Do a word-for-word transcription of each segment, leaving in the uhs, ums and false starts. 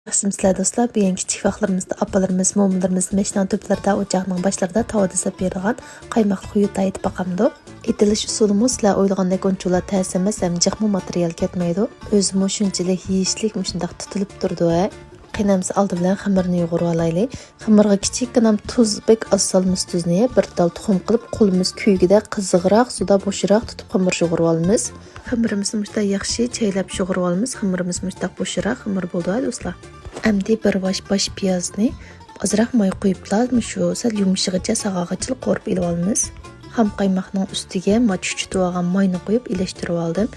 ياخشىمۇسىلەر دوستلار؟ بۈگۈن كىچىك ۋاقىتلىرىمىزدا ئاپىلىرىمىز، مومىلىرىمىز مەشنىڭ تۆپلىرىدە، ئوچاقنىڭ باشلىرىدا تاۋا دېسەپ بېرىدىغان قايماقلىق خۇيتا ئېتىپ باقامدۇ؟ ئېتىلىش ئۇسۇلىمۇ سىلەر ئويلىغاندەك ئۇنچىۋالا تەس ئەمەس ھەم جىقمۇ ماتېرىيال كەتمەيدۇ. ئۆزىمۇ شۇنچىلىك يېيىشلىك مۇشۇنداق تۇتۇلۇپ تۇرىدۇ ھە. قېنى ئەمسە ئالدى بىلەن خېمىرنى يۇغۇرۇۋالايلى. خېمىرغا كىچىككىنە تۇز بەك ئاز سالىمىز تۇزنى، بىر تال تۇخۇم قىلىپ قولىمىز كۆيگۈدەك قىزىقراق سۇدا بوشراق تۇتۇپ خېمىر يۇغۇرۇۋالىمىز. خېمىرىمىزنى مۇشۇنداق ياخشى چايلاپ يۇغۇرۇۋالىمىز. خېمىرىمىز مۇشۇنداق بوشراق خېمىر بولدى ھە دوستلار. ئەمدى بىر باش باش پىيازنى ئازراق ماي قۇيۇپلا مۇشۇ سەل يۇمشىغىچە ساغارغىچىلا قورۇپ ئېلىۋالىمىز. خام قايماقنىڭ ئۈستىگە ما چۈچۈتۈۋالغان ماينى قۇيۇپ ئېلىشتۇرۇۋالدىم.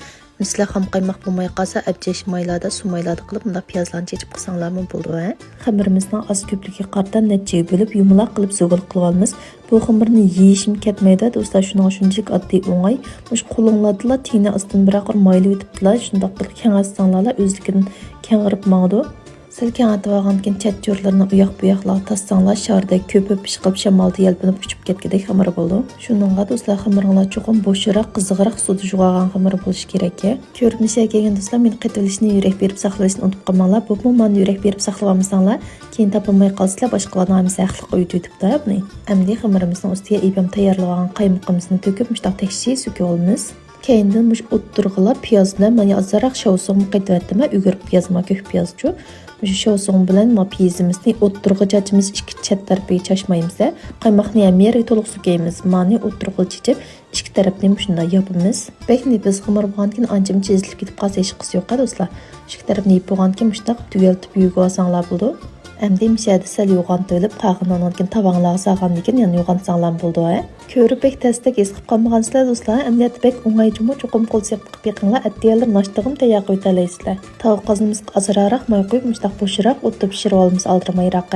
سىلەر خام قايماق بولماي قالسا، ئەبجەش مايلاردا، سۇ مايلاردا قىلىپ مۇنداق پىيازلارنى چېچىپ قىلساڭلارمۇ بولىدۇ ھە. خېمىرىمىزنىڭ ئاز كۆپلۈكىگە قارىتا نەچچىگە بۆلۈپ يۇمىلاق قىلىپ زۇگۇل قىلىۋالىمىز. بۇ خېمىرنى يېيىشمۇ كەتمەيدۇ دوستلار، شۇنىڭغا شۇنچىلىك ئاددىي ئوڭاي. مۇشۇ قولۇڭلاردىلا تېنى ئاستىن بىراقلا مايلىۋېتىپتىلا، شۇنداق بىر كېڭەيتسەڭلارلا ئۆزلۈكىدىن كېڭىرىپ ماڭىدۇ. سەل كېڭەيتىۋالغاندىن كېيىن چەت-چۈرىلىرىنى ئۇياق-بۇياقلارغا تاسساڭلار، شاردەك كۆپۈپ ئىشقىلىپ شامالدا يەلپۈنۈپ ئۇچۇپ كەتكۈدەك خېمىر بولىدۇ. شۇنىڭغا دوستلار خېمىرىڭلار چوقۇم بوشراق، قىزىقراق سۇدا يۇغۇرغان خېمىر بولۇشى كېرەك. كۆرۈنۈشىگە كەلگەن دوستلار، مېنى قېتىۋېلىشنى يۈرەك بېرىپ ساقلىۋېلىشنى ئۇنتۇپ قالماڭلار. بولۇپمۇ مانا يۈرەك بېرىپ ساقلىۋالمىساڭلار، كېيىن تاپالماي قالىسىلەر، باشقىلارنىڭ ھەممىسى ھەقلىق ئۆيدە ئۆتۈپتۇ بۇنى. ئەمدى خېمىرىمىزنىڭ ئۈستىگە ئېپەم تەييارلىۋالغان قايمىقىمىزنى تۆكۈپ مۇشۇنداق تەكشى سۈركىۋالىمىز. كېيىندىن مۇشۇ ئوتتۇرىغىلا پىياز بىلەن مانا ئازراق شاۋسۇغۇم قېتىۋەتتىم. ئۈگرە پىياز، ما كۆك پىيازچۇ. مۇشۇ شاۋسۇغۇم بىلەن ما پىيىزىمىزنى ئوتتۇرىغا چاچىمىز، ئىككى چەت تەرىپىگە چاچمايمىز. قايماقنى ھەممە يەرگە تولۇق سۈركەيمىز. مانى ئوتتۇرىغا چېچىپ، ئىككى تەرەپنى مۇشۇنداق ياپىمىز. بەك نېپىز خېمىر بولغاندىكىن ئانچە-مۇنچە ئېزىلىپ كېتىپ قالسا ھېچقىسى يوق دە دوستلار. ئىككى تەرەپنى يېپىپ بولغاندىكىن مۇشۇنداق تۈگەلتىپ يۇيۇۋالساڭلار بولىدۇ. ئەمدى مۇشۇ يەردە سەل يوغانتىۋېلىپ، قالغىنىنى كېيىن تاۋاڭلارغا سالغاندىن كېيىن يەنە يوغانتساڭلار بولىدۇ ھە. كۆرۈپ بەك تەستەك ھېس قىلىپ قالمىغانسىلەر دوستلار، ئەمەلىيەتتە بەك ئوڭايچۇمۇ، چوقۇم قول سېلىپ قىلىپ بېقىڭلار، ئەتىگەنلىرى ناشتىغىمۇ تەييار قىلىۋېتەلەيسىلەر. تاۋا قازىنىمىزغا ئازراقراق ماي قۇيۇپ، مۇشۇنداق بوشراق ئوتتا پىشۇرۇۋالىمىز ئالدىرىمايراق.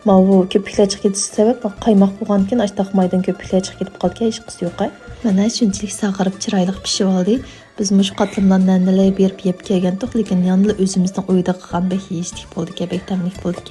ماۋۇ كۆپۈكلەر چىقىپ كېتىشى سەۋەب قايماق بولغانكىن ئاشتاق مايدىن كۆپۈكلەر چىقىپ كېتىپ قالىدىكەن، ھېچقىسى يوق. مانا شۇنچىلىك ساغىرىپ چىرايلىق پىشىۋالدى. بىز مۇشۇ قاتلىمىلارنى نەنىلەر بېرىپ يەپ كەلگەنتۇق، لېكىن يەنىلا ئۆزىمىزنىڭ ئۆيدە قىلغان بەك يېيىشلىك بولدىكەن، بەك تەملىك بولدىكەن.